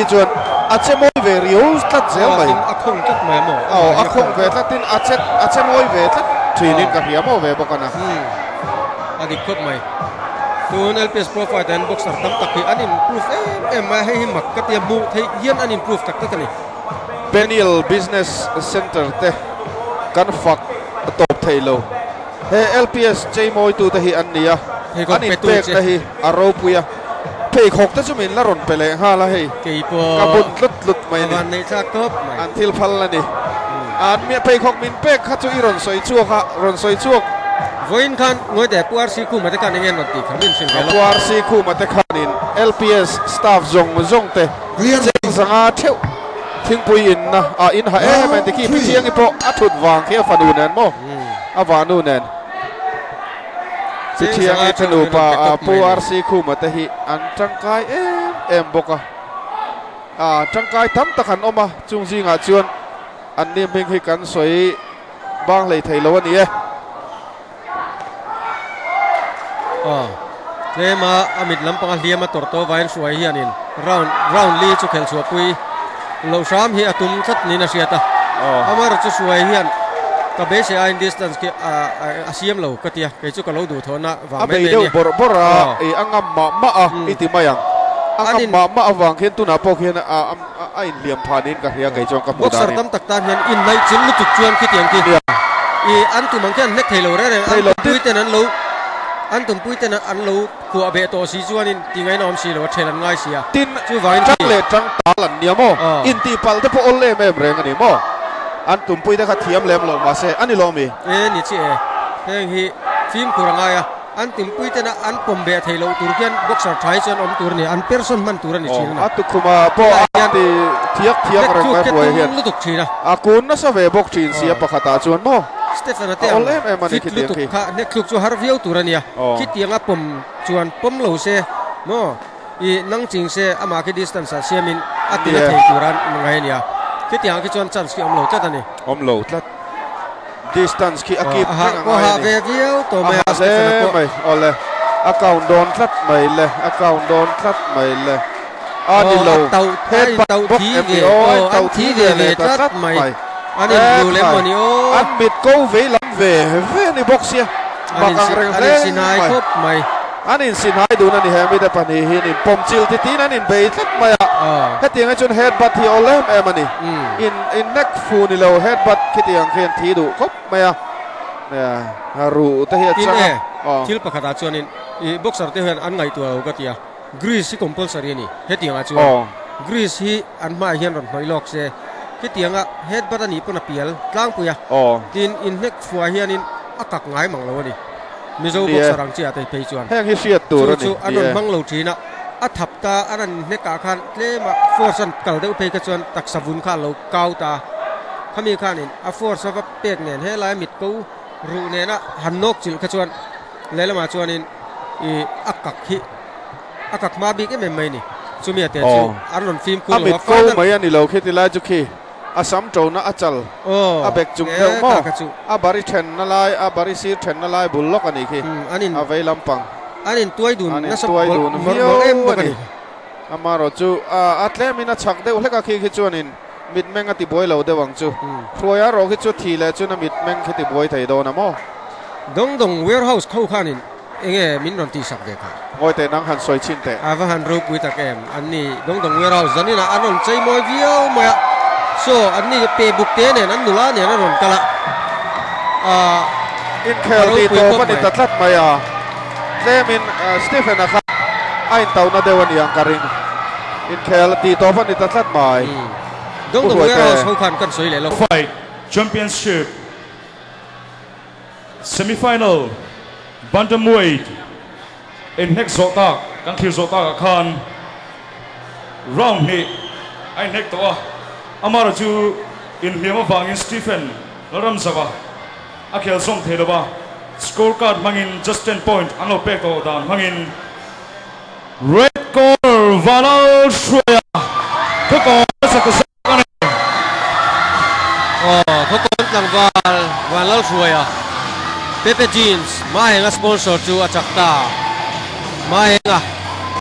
hi chuan a che mawi ve riau tlat zel mai. A khawng tlat mai a maw? Aw, a khawng ve tlatin a che a che mawi ve tlat thinin ka hria maw ve bawk a na. A dik khawp mai. Tun LPS Pro Fight ah hian boxer tam tak hi an improve em em mai a, hei hi mak ka tia hmuh theih hian an improve tak tak a ni. Peniel Business Centre te kan fak tawp thei lo. He LPS cheimawitute hi an ni a, an inpekna hi a ropui a, pheikhawk te chu min la rawn pe leh nghal a hei, ka bun tlut tlut mai a ni, an thil phal a ni. An pheikhawk min pek kha chu i rawn sawi chhuak a, rawn sawi chhuak. Vawiin khan ngawi teh Pu RC Khuma te khan eng nge an rawn tih kha min hrilh ve lawk. Pu RC Khuma te khanin LPS staff zawng zawng te cheng zanga theuh thingpui inna ah in ha em em tikhi Pi Thiangi pawh a thut vang khi a fanu nen maw. A vanu nen Chithiangi te nupa a Pu RC Khuma te hi an tangkai em em bawk a, a tangkai tam tak an awm a, chung zingah chuan an ni hming hi kan sawi bang hlei thei lo a ni e. Aw, tlema a mit lampanga hliam a tawrh tawh vaiin hruai hianin round round li chu khelh chhuahpui loh hram hi a tum tlat niin a hriat a. Amaherawh chu hruai hian ka beisei aiin distance khi a siam lo ka tia, kei chu ka lo duhthawhna vang mai mai a nia. A bei deuh bawrh bawrh a, i a ngam mah mah a i ti mai ang. A ngam mah mah avang khian tunah pawh khian a inhliam phah niin ka hria kei chuan ka hmuh danin. Boxer tam tak tan hian innaih chin lutuk chuan khitiang khi i an tum ang khian an hnek thei lo reng reng, an tumpui ten an lo an tumpui ten an lo kuah beh tawh si chuanin tingaina awm si lo a ṭhel an ngai si a. Tin, chuvangin ṭang leh ṭang tal an nia maw? Intihpalh te pawh awl em em reng a ni maw? An tumpui te kha thiam lem lo mahse a ni lo mi? E ni chiah e, heng hi fimkhur a ngai a. An tumpui tena an pawm beh theih loh tur khian boxer tha hi chuan awm tur a ni, an person hman tur a ni thin a ni. A tukhuma pawh a ti thiak thiak reng mai hruai hian lutuk thin a. A kun nasa ve bawk thin si a pakhatah chuan maw Stephen-a te ang fit lutuk kha hnek thluk chu har viau tur a nia, khitianga pawm chuan pawm lo se maw i nang ching se amah khi distance ah siamin a tina thei tur a ngai a nia, khitiangah khi chuan chance khi awm lo tlat a ni. Awm lo tlat. Distance khi a keep reng a ngai a ni. A ha hle mai. Awle. A count dawn tlat mai le. A count dawn tlat mai le. A ni lo. Head butt bawk em ni aw. A intauh thi ve leh ta tlat mai. E khai. An mit ko vei lam ve ve ni bawk sia. Mak ang reng hle mai. An insinhai dun a ni he mite pahnih hi an inpawm chil ti tiin an inbei tlat mai a. Hetiang hi chuan head butt hi a awl em em a ni. In in nek fu ni lo head butt khitiang khi an thi duh khawp mai a. Ruh te hi a chang a. Thil pakhatah chuanin i boxer te hian an ngaihtuah lo ka ti a. Greece hi compulsory a ni hetiangah chuan. Greece hi an hmaah hian rawn hnawih lawk se hetianga head butt a nih pawn a pial tlangpui a. Tin inhnek fuah hianin a kak ngai mang lo a ni. Mizo boxer ang chiah te phei chuan heng hi hriat tur a ni chu chu an rawn hmang lo thin a, a thap ta a rawn hnek ah khan tlem a force an kal deuh phei kha chuan taksa vun kha a lo kau ta a, khami khanin a force a va pek nen helai mit ko ruh nena han nawk chilh kha chuan lehlamah chuanin ih a kak hi a kak hma bik em em mai a ni, chumi a te chu an rawn fimkhur lo a, a mit ko mai a ni lo khi tilai chu khi. A sam ṭona a chal a bek chung deuh maw? A bari ṭhenna lai, a bari sir ṭhenna lai bul lawk a nih khi, a vei lampang. An intuai dun nasa mawlh em bawk a ni. Amaherawh chu a tlemin a chhak deuh hlek a khi khi chuanin mitmeng a tibuai lo deuh ang chu. Hruaia erawh khi chu thi leh chuan a mitmeng khi tibuai thei dawn a maw? Dawng dawng warehouse kho khanin Enge min rawn tihsak ve kha? Ngawi teh nang han sawi chhin teh. A va han ropui tak em? An ni Dawngdawng warehouse zaninah an rawn chei mawi viau mai a, saw an ni pe buk te nen an nula nen an rawn kal a, a Inkhel tih ropui tawp khawp a ni mai. ta tlat mai a, tlemin Stephen-a kha a intauhna deuh a ni ang ka ring. Inkhel tih tawp a ni ta tlat mai. Pu Dawngdawng Hruaite. warehouse ho khan kan sawi leh lawk. Fight Championship Semi-final Bantamweight inhnek zawh tak kan thlir zawh takah khan round hnih a inhnek tawh a, amaherawh chu inhliam avangin Stephen Lalramzava a khel zawm thei lo va, score card hmangin just 10 point an lo pek tawh dan hmangin Red Corner Vanal Hruaia khawkawn a chak ta zawk. A ni. Aw, khawkawn tlangval Vanlalhruaia Pepe Jeans Mahenga sponsor chu a chak ta. Mahenga.